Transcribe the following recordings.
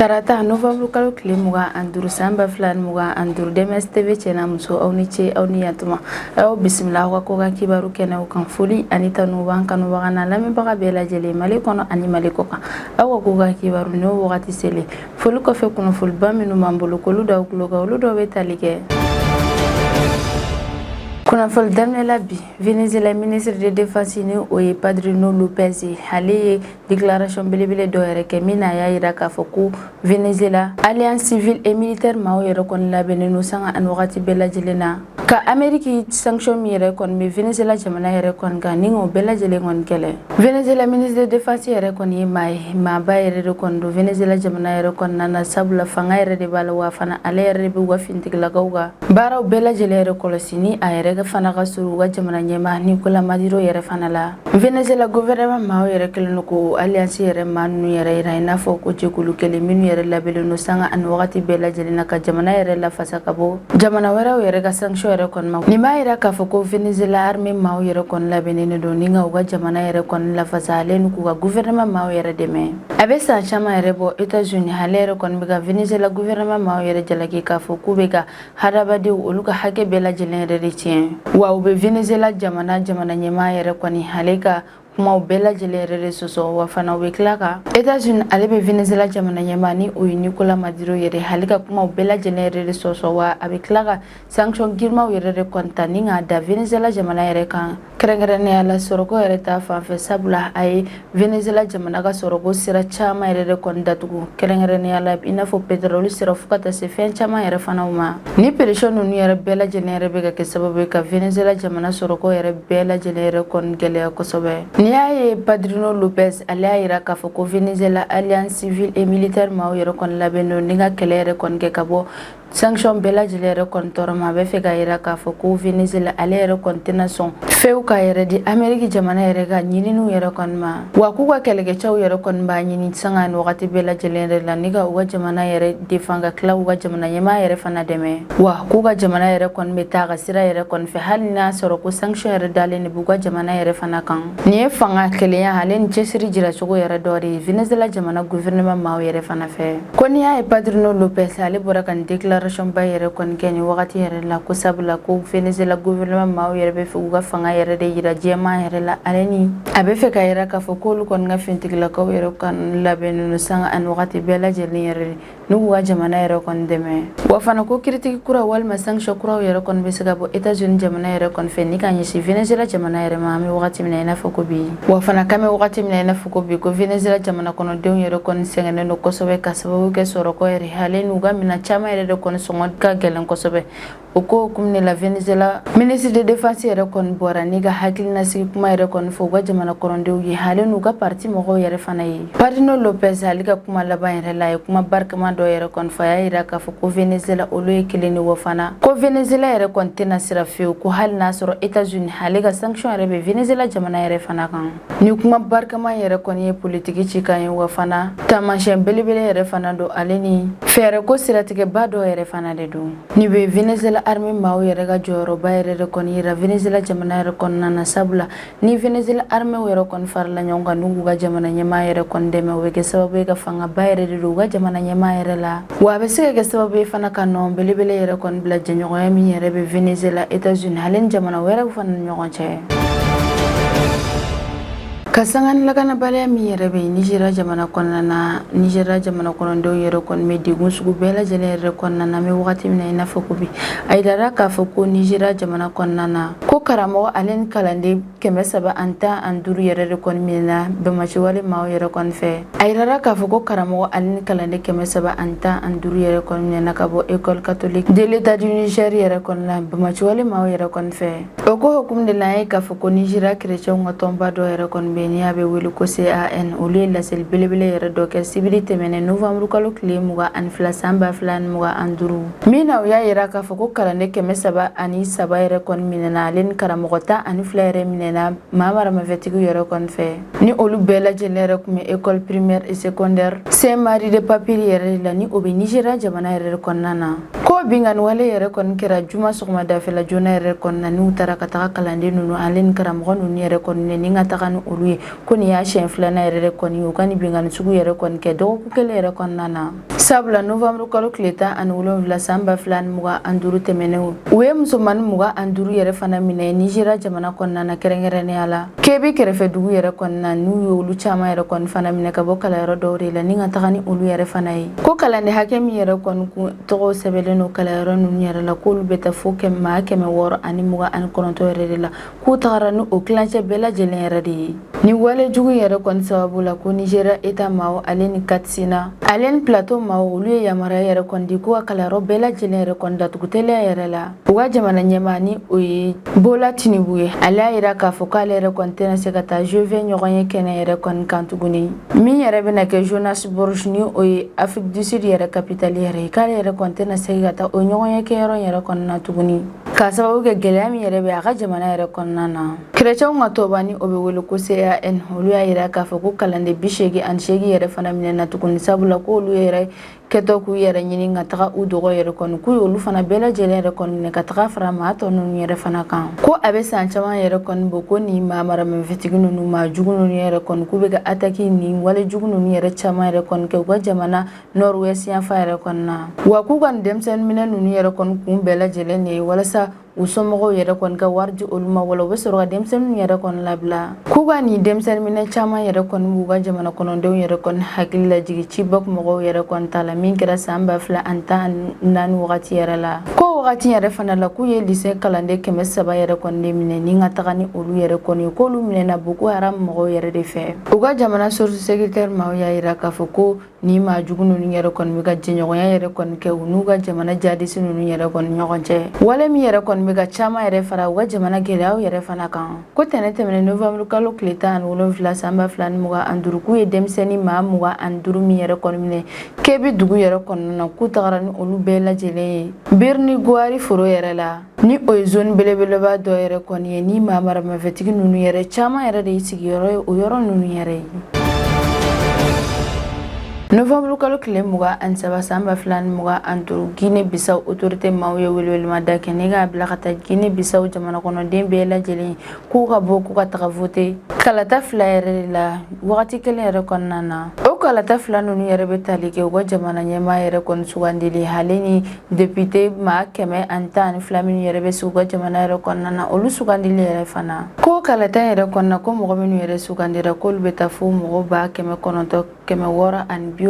Tarata novembre kalo tile 25 san 2025, DMS TV cɛ n'a muso, aw ni ce, aw ni yantuma. A y'aw bisimila aw ka kokan kibaru kɛnɛw kan. Foli ani tanu b'an kanubaga n'a lamɛnbaga bɛɛ lajɛlen, Mali kɔnɔ ani Mali kɔ kan. Aw ka kokan kibaru n'o wagati selen, foli kɔfɛ, kunnafoniba minnu b'an bolo k'olu d'aw tulo kan, olu dɔw bɛ tali kɛ kunnafoni daminɛ la bi. Venezuela ministre de défense, ni o ye Padrino Lopez ye, ale ye déclaration belebele dɔ yɛrɛ kɛ min n'a y'a yira k'a fɔ ko Venezuela alliance civile et militaire maaw yɛrɛ kɔni labɛnnen don sanga ani wagati bɛɛ lajɛlen na ka Ameriki sanction min yɛrɛ kɔni bɛ Venezuela jamana yɛrɛ kɔni kan, ni k'o bɛɛ lajɛlen kɔni kɛlɛ. Venezuela ministre de défense yɛrɛ kɔni ye maa ye, maaba yɛrɛ de kɔni don Venezuela jamana yɛrɛ kɔnɔna na, sabula fanga yɛrɛ de b'a la, wa fana ale yɛrɛ de bɛ u ka finitigilakaw ka baaraw bɛɛ lajɛlen yɛrɛ kɔlɔsi, ni a yɛrɛ fana ka surun u ka jamana ɲɛmaa Nicolas Maduro yɛrɛ fana la. Venezuela gouvernement maaw yɛrɛ kɛlen don ko alliance yɛrɛ maa ninnu yɛrɛ yira i n'a fɔ ko jɛkulu kelen minnu yɛrɛ labɛnnen don sanga ani wagati bɛɛ lajɛlen na ka jamana yɛrɛ lafasa ka bɔ jamana wɛrɛw yɛrɛ ka sanction yɛrɛ kɔni ma. Nin b'a yira k'a fɔ ko Venezuela armée maaw yɛrɛ kɔni labɛnnen don ni ka u ka jamana yɛrɛ kɔni lafasa, ale ni k'u ka gouvernement maaw yɛrɛ dɛmɛ. A bɛ san caman yɛrɛ bɔ, États-Unis ale yɛrɛ kɔni bɛ ka Venezuela gouvernement maaw yɛrɛ jalaki k'a fɔ k'u bɛ ka hadamadenw olu ka hakɛ bɛɛ lajɛlen yɛrɛ de tiɲɛ, wa u bɛ Venezuela jamana ɲɛmaa yɛrɛ kɔni ale ka kumaw bɛɛ lajɛlen yɛrɛ de sɔsɔ. Wa fana u bɛ tila ka États-Unis ale bɛ Venezuela jamana ɲɛmaa, ni o ye Nicolas Maduro yɛrɛ, ale ka kumaw bɛɛ lajɛlen yɛrɛ de sɔsɔ, wa a bɛ tila ka sanction girimaw yɛrɛ de kɔni ta ni k'a da Venezuela jamana yɛrɛ kan, kɛrɛnkɛrɛnnenya la sɔrɔko yɛrɛ ta fan fɛ, sabula a ye Venezuela jamana ka sɔrɔko sira caman yɛrɛ de kɔni datugu, kɛrɛnkɛrɛnnenya la i n'a fɔ pétrole sira, fo ka taa se fɛn caman yɛrɛ fana ma. Ni pression ninnu yɛrɛ bɛɛ lajɛlen yɛrɛ bɛ ka kɛ sababu ye ka Venezuela jamana sɔrɔko yɛrɛ bɛɛ lajɛlen yɛrɛ kɔni gɛlɛya kosɛbɛ. N'i y'a ye Padrino Lopez ale y'a yira k'a fɔ ko Venezuela alliance civile et militaire maaw yɛrɛ kɔni labɛnnen don ni ka kɛlɛ yɛrɛ kɔni kɛ ka bɔ sanction bɛɛ lajɛlen yɛrɛ kɔni tɔɔrɔ ma, a bɛ fɛ ka yira k'a fɔ ko Venezuela ale yɛrɛ kɔni tɛna sɔn fewu k'a yɛrɛ di Ameriki jamana yɛrɛ ka ɲininiw yɛrɛ kɔni ma, wa k'u ka kɛlɛkɛcɛw yɛrɛ kɔni b'a ɲini sanga ni wagati bɛɛ lajɛlen yɛrɛ la ni ka u ka jamana yɛrɛ défend, ka tila k'u ka jamana ɲɛmaa yɛrɛ fana dɛmɛ, wa k'u ka jamana yɛrɛ kɔni bɛ taa ka sira yɛrɛ kɔni fɛ, hali n'a sɔrɔ ko sanction yɛrɛ dalen de b'u ka jamana yɛrɛ fana kan. Nin ye fanga kelenya ale ni cɛsiri jiracogo yɛrɛ dɔ de ye Venezuela jamana gouvernement maaw yɛrɛ fana fɛ. Ko n'i y'a ye Padrino Lopez ale bɔra ka nin déclaration ba yɛrɛ kɔni kɛ nin wagati yɛrɛ la, ko sabula ko Venezuela gouvernement maaw yɛrɛ bɛ fɛ k'u ka fanga yɛrɛ de yira jɛman yɛrɛ la, ale ni a bɛ fɛ ka yira k'a fɔ k'olu kɔni ka finitigilakaw yɛrɛ kɔni labɛnnen don sanga ani wagati bɛɛ lajɛlen yɛrɛ n'u k'u ka jamana yɛrɛ kɔni dɛmɛ. Wa fana ko critique kura walima sanction kuraw yɛrɛ kɔni bɛ se ka bɔ États-Unis jamana yɛrɛ kɔni fɛ ni ka ɲɛsin Venezuela jamana yɛrɛ ma, an bɛ wagati min na i n'a fɔ ko bi. Wa fana k'an bɛ wagati min na i n'a fɔ ko bi, ko Venezuela jamana kɔnɔdenw yɛrɛ kɔni sɛgɛnnen don kosɛbɛ ka sababu kɛ sɔrɔko yɛrɛ ale n'u ka minɛn caman yɛrɛ de kɔni sɔngɔ ka gɛlɛn kosɛbɛ. O ko hukumu de la, Venezuela ministre de défense yɛrɛ kɔni bɔra ni ka hakilinasigi kuma yɛrɛ kɔni fɔ u ka jamana kɔnɔdenw ye, ale n'u ka parti mɔgɔw yɛrɛ fana ye. Padrino Lopez ale ka kuma laban yɛrɛ la, a ye kuma barikama dɔ yɛrɛ kɔni fɔ. A y'a yira k'a fɔ ko Venezuela olu ye kelen de, wa fana ko Venezuela yɛrɛ kɔni tɛna sira fiyewu, ko hali n'a sɔrɔ États-Unis ale ka sanction yɛrɛ bɛ Venezuela jamana yɛrɛ fana kan. Ni kuma barikama yɛrɛ kɔni ye politiki cikan ye, wa fana taamasiyɛn belebele yɛrɛ fana don, ale ni fɛɛrɛko siratigɛba dɔ yɛrɛ fana de don. Nin bɛ Venezuela armée maaw yɛrɛ ka jɔyɔrɔba yɛrɛ de kɔni yira Venezuela jamana yɛrɛ kɔnɔna na, sabula ni Venezuela armée yɛrɛ kɔni farala ɲɔgɔn kan n'u k'u ka jamana ɲɛmaa yɛrɛ kɔni dɛmɛ, o bɛ kɛ sababu ye ka fangaba yɛrɛ de don u ka jamana ɲɛmaa yɛrɛ la, wa a bɛ se ka kɛ sababu ye fana ka nɔ belebele yɛrɛ kɔni bila jɛɲɔgɔnya min yɛrɛ bɛ Venezuela, États-Unis ale ni jamana wɛrɛw fana ni ɲɔgɔn cɛ. Ka sanga ni lakanabaliya min yɛrɛ bɛ Nizeriya jamana kɔnɔna na, Nizeriya jamana kɔnɔdenw yɛrɛ kɔni bɛ degun sugu bɛɛ lajɛlen yɛrɛ kɔnɔna na, an bɛ wagati min na i n'a fɔ ko bi. A yirara k'a fɔ ko Nizeriya jamana kɔnɔna na, ko karamɔgɔ ale ni kalanden 315 yɛrɛ de kɔni minɛna bamaciwale maaw yɛrɛ kɔni fɛ. A yirara k'a fɔ ko karamɔgɔ ale ni kalanden 315 yɛrɛ kɔni minɛna ka bɔ école catholique de l'État du Niger yɛrɛ kɔni la bamaciwale maaw yɛrɛ kɔni fɛ. O ko hukumu de la, an ye k'a fɔ ko Nizeriya kerecɛnw ka tɔnba dɔ yɛrɛ kɔni bɛ yen ni a bɛ wele ko CAN, olu ye laseli belebele yɛrɛ dɔ kɛ sibiri tɛmɛnen novembre kalo tile 22 san 2025 min na. U y'a yira k'a fɔ ko kalanden 303 yɛrɛ kɔni minɛna, ale ni karamɔgɔ 12 yɛrɛ minɛna maa maramafɛntigiw yɛrɛ kɔni fɛ, ni olu bɛɛ lajɛlen yɛrɛ tun bɛ école primaire et secondaire Saint Marie de Papiri yɛrɛ de la, ni o bɛ Nizeriya jamana yɛrɛ de kɔnɔna na. Ko Ko binkanni wale yɛrɛ kɔni kɛra juma sɔgɔmadafɛla joona yɛrɛ kɔni na, n'u taara ka taga kalanden ninnu ale ni karamɔgɔ ninnu yɛrɛ kɔni minɛ ni ka taga ni olu ye. Ko nin y'a siɲɛ filanan yɛrɛ de kɔni ye u ka nin binkanni sugu yɛrɛ kɔni kɛ dɔgɔkun kelen yɛrɛ kɔnɔna na, sabula novembre kalo tile 17 san 2025 tɛmɛnenw, u ye musomannin 25 yɛrɛ fana minɛ Nizeriya jamana kɔnɔna na, kɛrɛnkɛrɛnnenya la Kebi kɛrɛfɛ dugu yɛrɛ kɔnɔna, n'u ye olu caman yɛrɛ kɔni fana minɛ ka bɔ kalanyɔrɔ dɔw de la ni ka taga ni olu yɛrɛ fana ye. Ko kalanden hakɛ min yɛrɛ kɔni kun tɔgɔ sɛbɛnlen don kalanyɔrɔ ninnu yɛrɛ la, k'olu bɛ taa fo maa 629 yɛrɛ de la, k'u tagara ni o tilancɛ bɛɛ lajɛlen yɛrɛ de ye. Ni wale jugu yɛrɛ kɔni sababu la, ko Nizeriya État maaw ale ni Katsina ale ni Plateau maaw, olu ye yamaruya yɛrɛ kɔni di k'u ka kalanyɔrɔ bɛɛ lajɛlen yɛrɛ kɔni datugu teliya yɛrɛ la. U ka jamana ɲɛmaa, ni o ye Bola Tinubu ye, ale y'a yira k'a fɔ k'ale yɛrɛ kɔni tɛna se ka taa G20 ɲɔgɔnye kɛnɛ yɛrɛ kɔni kan tuguni, min yɛrɛ bɛna kɛ Johannesburg, ni o ye Afrique du Sud yɛrɛ capitale yɛrɛ ye, k'ale yɛrɛ kɔni tɛna se ka taa o ɲɔgɔnye kɛyɔrɔ yɛrɛ kɔni na tuguni, k'a sababu kɛ gɛlɛya min yɛrɛ bɛ a ka jamana yɛrɛ kɔnɔna na. Kerecɛnw ka tɔnba, ni o bɛ wele ko CAN, olu y'a yira k'a fɔ ko kalanden 88 yɛrɛ fana minɛna tuguni, sabula k'olu yɛrɛ kɛtɔ k'u yɛrɛ ɲini ka taga u dɔgɔ yɛrɛ kɔni, k'u y'olu fana bɛɛ lajɛlen yɛrɛ kɔni minɛ ka taga fara maa tɔ ninnu yɛrɛ fana kan. Ko a bɛ san caman yɛrɛ kɔni bɔ ko nin maa maramafɛntigi ninnu, maa jugu ninnu yɛrɛ kɔni, k'u bɛ ka attaque ni wale jugu ninnu yɛrɛ caman yɛrɛ kɔni kɛ u ka jamana nord-ouest yanfan yɛrɛ kɔni na. Wa k'u ka nin denmisɛnnin minɛ ninnu yɛrɛ kɔni kun bɛɛ lajɛlen de ye walasa u somɔgɔw yɛrɛ kɔni ka wari di olu ma, wala u bɛ sɔrɔ ka denmisɛnninw yɛrɛ kɔni labila. K'u ka nin denmisɛnnin minɛ caman yɛrɛ kɔni b'u ka jamana kɔnɔdenw yɛrɛ kɔni hakili lajigin Chibok mɔgɔw yɛrɛ kɔni ta la, min kɛra san 2014 wagati yɛrɛ la. Ko wagati yɛrɛ fana la, k'u ye lycée kalanden 300 yɛrɛ kɔni de minɛ ni ka taga ni olu yɛrɛ kɔni ye, k'olu minɛna Boko Haram mɔgɔw yɛrɛ de fɛ. U ka jamana source sécuritaire maaw y'a yira k'a fɔ ko ni maa jugu ninnu yɛrɛ kɔni bɛ ka jɛɲɔgɔnya yɛrɛ kɔni kɛ u n'u ka jamana jihadiste ninnu yɛrɛ kɔni ɲɔgɔn cɛ, wale min yɛrɛ kɔni bɛ ka caman yɛrɛ fara u ka jamana gɛlɛyaw yɛrɛ fana kan. Ko tɛnɛ tɛmɛnen novembre kalo tile 17 san 2025, k'u ye denmisɛnnin maa 25 min yɛrɛ kɔni minɛ Kebi dugu yɛrɛ kɔnɔna na, k'u tagara ni olu bɛɛ lajɛlen ye Birni Gwari foro yɛrɛ la, ni o ye zone belebeleba dɔ yɛrɛ kɔni ye, ni maa maramafɛntigi ninnu yɛrɛ caman yɛrɛ de ye sigiyɔrɔ ye o yɔrɔ ninnu yɛrɛ ye. Novembre kalo tile 23 san 2025, Guinée Bissau autorité maaw ye welewelemada kɛ ni k'a bila ka taa Guinée Bissau jamana kɔnɔden bɛɛ lajɛlen k'u ka bɔ k'u ka taga voter kalata fila yɛrɛ de la wagati kelen yɛrɛ kɔnɔna na. O kalata fila ninnu yɛrɛ bɛ tali kɛ u ka jamana ɲɛmaa yɛrɛ kɔni sugandili, ale ni député maa 112 minnu yɛrɛ bɛ sigi u ka jamana yɛrɛ kɔnɔna na, olu sugandili yɛrɛ fana. Ko kalata yɛrɛ kɔnɔna, ko mɔgɔ minnu yɛrɛ sugandira, k'olu bɛ taa fo mɔgɔ 900 666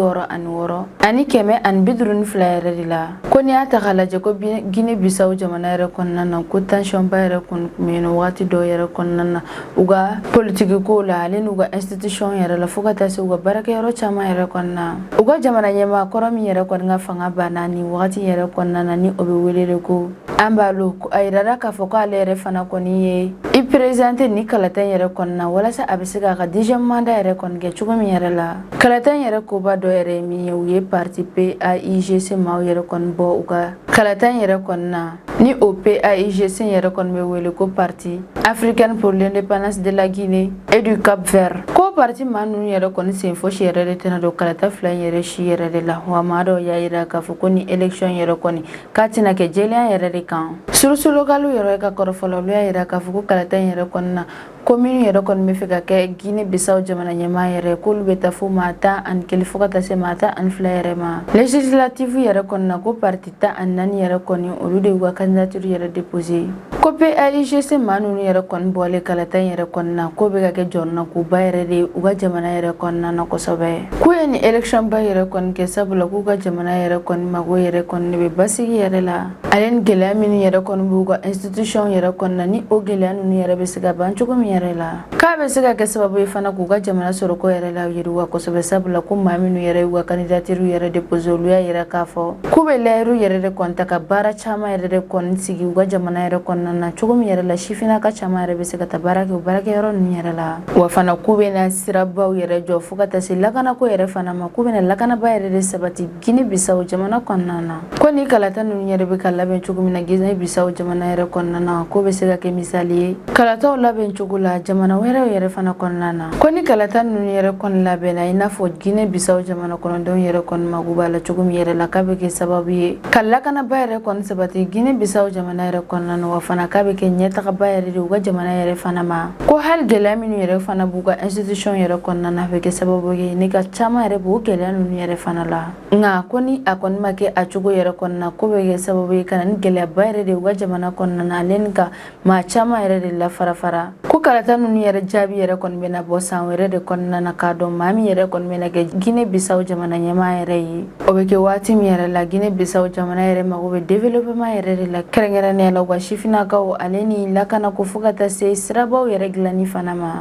ani 152 yɛrɛ de la. Ko n'i y'a ta k'a lajɛ, ko Guinée Bissau jamana yɛrɛ kɔnɔna na, ko tension ba yɛrɛ kɔni tun bɛ yen nɔ wagati dɔw yɛrɛ kɔnɔna na u ka politiki ko la, ale n'u ka institution yɛrɛ la, fo ka taa se u ka baarakɛyɔrɔ caman yɛrɛ kɔnɔna. U ka jamana ɲɛmaa kɔrɔ min yɛrɛ kɔni ka fanga banna nin wagati yɛrɛ kɔnɔna na, ni o bɛ wele de ko Embalo, a yirara k'a fɔ k'ale yɛrɛ fana kɔni ye i présenter ni kalata in yɛrɛ kɔnɔna, walasa a bɛ se k'a ka deuxième mandat yɛrɛ kɔni kɛ cogo min yɛrɛ la. Kalata in yɛrɛ koba dɔ yɛrɛ ye min ye, u ye parti PAIGC maaw yɛrɛ kɔni bɔ u ka kalata in yɛrɛ kɔnɔna, ni o PAIGC yɛrɛ kɔni bɛ wele ko Parti africaine pour l'indépendance de la Guinée et du Cap Vert. Ko parti maa ninnu yɛrɛ kɔni sen fosi yɛrɛ de tɛna don kalata fila in yɛrɛ si yɛrɛ de la. Wa maa dɔw y'a yira k'a fɔ ko ni élection yɛrɛ kɔni k'a tɛna kɛ jɛlenya yɛrɛ de kan. Source locale yɛrɛ ka kɔrɔfɔ la, olu y'a yira k'a fɔ ko kalata in yɛrɛ kɔni na, ko minnu yɛrɛ kɔni bɛ fɛ ka kɛ Guinée Bissau jamana ɲɛmaa yɛrɛ, k'olu bɛ taa fo maa 11 fo ka taa se maa 12 yɛrɛ ma. Législative yɛrɛ kɔni na, ko parti 14 yɛrɛ kɔni, olu de y'u ka candidature yɛrɛ déposé. Ko PAIGC maa ninnu yɛrɛ kɔni bɔlen kalata in yɛrɛ kɔni na, k'o bɛ ka kɛ jɔrɔnakoba yɛrɛ de ye u ka jamana yɛrɛ kɔnɔna na kosɛbɛ. K'u ye nin élection ba yɛrɛ kɔni kɛ sabula k'u ka jamana yɛrɛ kɔni mago yɛrɛ kɔni de bɛ basigi yɛrɛ la, ale ni gɛlɛya minnu yɛrɛ kɔni b'u ka institution yɛrɛ kɔnɔna na, ni o gɛlɛya ninnu yɛrɛ bɛ se ka ban cogo min yɛrɛ la. K'a bɛ se ka kɛ sababu ye fana k'u ka jamana sɔrɔko yɛrɛ la yiriwa kosɛbɛ, sabula ko maa minnu yɛrɛ y'u ka candidature yɛrɛ déposé, olu y'a yira k'a fɔ k'u bɛ layiru yɛrɛ de kɔni ta ka baara caman yɛrɛ de kɔni sigi u ka jamana yɛrɛ kɔnɔna. kɔnɔna na, cogo min yɛrɛ la sifinnaka caman yɛrɛ bɛ se ka taa baara kɛ o baarakɛyɔrɔ ninnu yɛrɛ la. Wa fana k'u bɛna sirabaw yɛrɛ jɔ fo ka taa se lakanako yɛrɛ fana ma, k'u bɛna lakanaba yɛrɛ de sabati Guinée Bissau jamana kɔnɔna na. Ko ni kalata ninnu yɛrɛ bɛ ka labɛn cogo min na Guinée Bissau jamana yɛrɛ kɔnɔna na, k'o bɛ se ka kɛ misali ye kalataw labɛn cogo la jamana wɛrɛw yɛrɛ fana kɔnɔna na. Ko ni kalata ninnu yɛrɛ kɔni labɛnna i n'a fɔ Guinée Bissau jamana kɔnɔdenw yɛrɛ kɔni mago b'a la cogo min yɛrɛ la, k'a bɛ kɛ sababu ye ka lakanaba yɛrɛ kɔni sabati Guinée Bissau jamana yɛrɛ kɔnɔna na. Wa fana k'a bɛ kɛ ɲɛtagaba yɛrɛ de u ka jamana yɛrɛ fana ma. Ko hali gɛlɛya minnu yɛrɛ fana b'u ka institution yɛrɛ kɔnɔna na, a bɛ kɛ sababu ye ni ka caman yɛrɛ b'o gɛlɛya ninnu yɛrɛ fana la. Nka ko ni a kɔni ma kɛ a cogo yɛrɛ kɔnɔna na, ko bɛ kɛ sababu ye ka na ni gɛlɛyaba yɛrɛ de u ka jamana kɔnɔna na, ale ni ka maa caman yɛrɛ de lafarafara. Ko kalata ninnu yɛrɛ jaabi yɛrɛ kɔni bɛna bɔ san wɛrɛ de kɔnɔna na, k'a dɔn maa min yɛrɛ kɔni bɛna kɛ Guinée Bissau jamana ɲɛmaa yɛrɛ ye. O bɛ kɛ waati min yɛrɛ la, Guinée Bissau jamana yɛrɛ mago bɛ développement yɛrɛ de la, kɛrɛnkɛrɛnnenya la u ka sifinnakaw ale ni lakanako, fo ka taa se sirabaw yɛrɛ dilanni fana ma.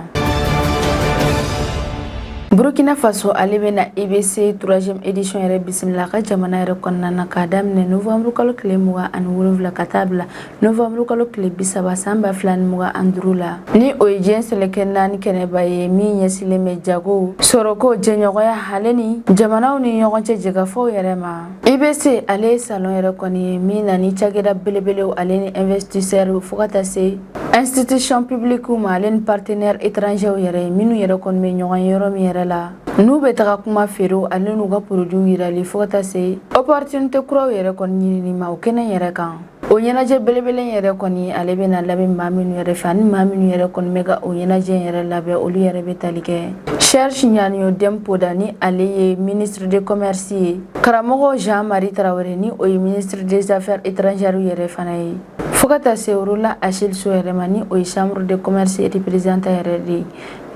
Burkina Faso, ale bɛna IBC 3e édition yɛrɛ bisimila a ka jamana yɛrɛ kɔnɔna na, k'a daminɛ novembre kalo tile 27 ka taa bila novembre kalo tile 30 san 2025 la, ni o ye diɲɛ seleke naani kɛnɛba ye min ɲɛsilen bɛ jago, sɔrɔko, jɛɲɔgɔnya ale ni jamanaw ni ɲɔgɔn cɛ jɛkafɔw yɛrɛ ma. IBC, ale ye salon yɛrɛ kɔni ye min na ni cakɛda belebelew ale ni investisseurs, fo ka taa se institution publique ma, ale ni partenaires étrangers yɛrɛ ye, minnu yɛrɛ kɔni bɛ ɲɔgɔn ye yɔrɔ min yɛrɛ la, n'u bɛ taga kuma feerew ale n'u ka produits yirali, fo ka taa se opportunité kuraw yɛrɛ kɔni ɲinini ma o kɛnɛ yɛrɛ kan. O ɲɛnajɛ belebele yɛrɛ kɔni, ale bɛna labɛn maa minnu yɛrɛ fɛ ani maa minnu yɛrɛ kɔni bɛ ka o ɲɛnajɛ yɛrɛ labɛn, olu yɛrɛ bɛ tali kɛ Serge Gnanio Dempoda, ni ale ye ministre de commerce ye, karamɔgɔ Jean-Marie Traoré, ni o ye ministre des affaires étrangères yɛrɛ fana ye, fo ka taa se Roland Achille So yɛrɛ ma, ni o ye chambre de commerce représentant yɛrɛ de ye.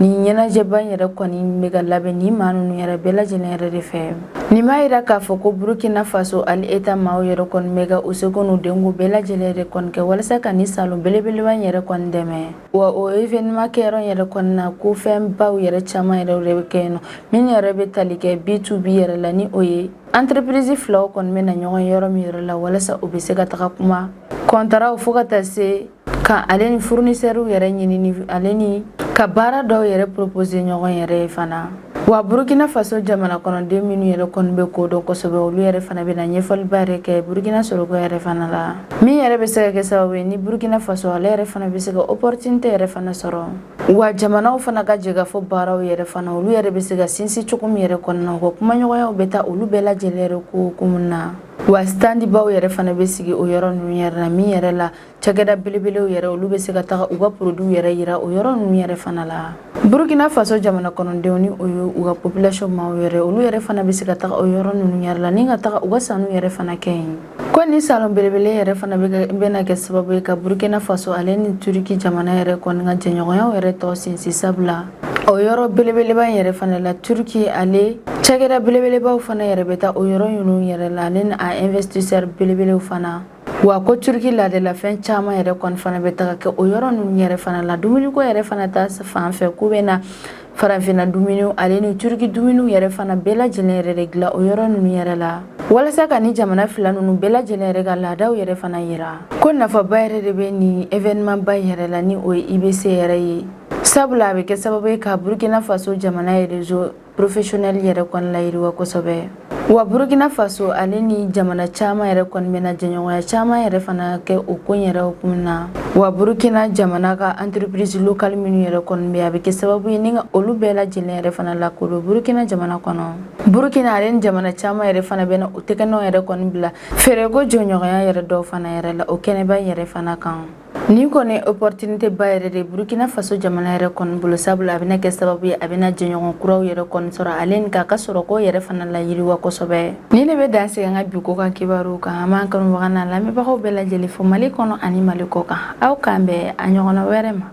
Nin ɲɛnajɛba in yɛrɛ kɔni bɛ ka labɛn nin maa ninnu yɛrɛ bɛɛ lajɛlen yɛrɛ de fɛ. Nin b'a yira k'a fɔ ko Burkina Faso ale État maaw yɛrɛ kɔni bɛ ka u seko n'u denko bɛɛ lajɛlen yɛrɛ kɔni kɛ walasa ka nin salon belebeleba in yɛrɛ kɔni dɛmɛ. Wa o événement kɛyɔrɔ in yɛrɛ kɔni na, ko fɛnbaw yɛrɛ caman yɛrɛ de bɛ kɛ yen nɔ, min yɛrɛ bɛ tali kɛ B2B yɛrɛ la, ni o ye entreprise filaw kɔni bɛ na ɲɔgɔn yɔrɔ min yɛrɛ la, walasa u bɛ se ka taga kuma contrat, fo ka taa se ka ale ni fournisseurs yɛrɛ ɲini, ale ni ka baara dɔw yɛrɛ proposer ɲɔgɔn yɛrɛ ye fana. Wa Burkina Faso jamana kɔnɔden minnu yɛrɛ kɔni bɛ ko dɔn kosɛbɛ, olu yɛrɛ fana bɛna ɲɛfɔliba yɛrɛ kɛ Burkina sɔrɔko yɛrɛ fana la, min yɛrɛ bɛ se ka kɛ sababu ye ni Burkina Faso ale yɛrɛ fana bɛ se ka opportunité yɛrɛ fana sɔrɔ. Wa jamanaw fana ka jɛkafɔ baaraw yɛrɛ fana, olu yɛrɛ bɛ se ka sinsin cogo min yɛrɛ kɔnɔna, u ka kumaɲɔgɔnyaw bɛ taa olu bɛɛ lajɛlen yɛrɛ ko hukumu na. Wa standbaw yɛrɛ fana bɛ sigi o yɔrɔ ninnu yɛrɛ la, min yɛrɛ la cakɛda belebelew yɛrɛ, olu bɛ se ka taga u ka produits yɛrɛ yira o yɔrɔ ninnu yɛrɛ fana la. Burkina Faso jamana kɔnɔdenw, ni o ye u ka population maaw yɛrɛ, olu yɛrɛ fana bɛ se ka taga o yɔrɔ ninnu yɛrɛ la ni ka taga u ka sanu yɛrɛ fana kɛ yen. Ko ni salon belebele yɛrɛ fana bɛna kɛ sababu ye ka Burkina Faso ale ni Turki jamana yɛrɛ kɔni ka jɛɲɔgɔnyaw yɛrɛ tɔ sinsin, sabula o yɔrɔ belebeleba in yɛrɛ fana la, Turki ale cakɛda belebelebaw fana yɛrɛ bɛ taa o yɔrɔ ninnu yɛrɛ la, ale ni a investisseur belebelew fana. Wa ko Turki laadalafɛn caman yɛrɛ kɔni fana bɛ taga kɛ o yɔrɔ ninnu yɛrɛ fana la. Dumuniko yɛrɛ fana ta fan fɛ, k'u bɛ na farafinna dumuniw ale ni Turki dumuniw yɛrɛ fana bɛɛ lajɛlen yɛrɛ de dilan o yɔrɔ ninnu yɛrɛ la, walasa ka ni jamana fila ninnu bɛɛ lajɛlen yɛrɛ ka laadaw yɛrɛ fana yira. Ko nafaba yɛrɛ de bɛ nin événement ba yɛrɛ la, ni o ye IBC yɛrɛ ye, sabula a bɛ kɛ sababu ye ka Burkina Faso jamana réseau professionnel yɛrɛ kɔni layiriwa kosɛbɛ. Wa Burkina Faso ale ni jamana caman yɛrɛ kɔni bɛna jɛɲɔgɔnya caman yɛrɛ fana kɛ o ko yɛrɛ hukumu na. Wa Burkina jamana ka entreprise locale minnu yɛrɛ kɔni bɛ, a bɛ kɛ sababu ye ni ka olu bɛɛ lajɛlen yɛrɛ fana lakodɔn Burkina jamana kɔnɔ. Burkina ale ni jamana caman yɛrɛ fana bɛna o tɛgɛnɔ yɛrɛ kɔni bila feereko jɔɲɔgɔnya yɛrɛ dɔw fana yɛrɛ la o kɛnɛba yɛrɛ fana kan. Nin kɔni opportunité ba yɛrɛ de Burkina Faso jamana yɛrɛ kɔni bolo, sabula a bɛna kɛ sababu ye a bɛna jɛɲɔgɔn kuraw yɛrɛ kɔni sɔrɔ, ale ni k'a ka sɔrɔko yɛrɛ fana layiriwa kosɛbɛ. Nin de bɛ dan sigi an ka bi ko kan kibaruw kan. An b'an kanubaga n'a lamɛnbagaw bɛɛ lajɛlen fo Mali kɔnɔ ani Mali kɔ kan. Aw k'an bɛn a ɲɔgɔnna wɛrɛ ma.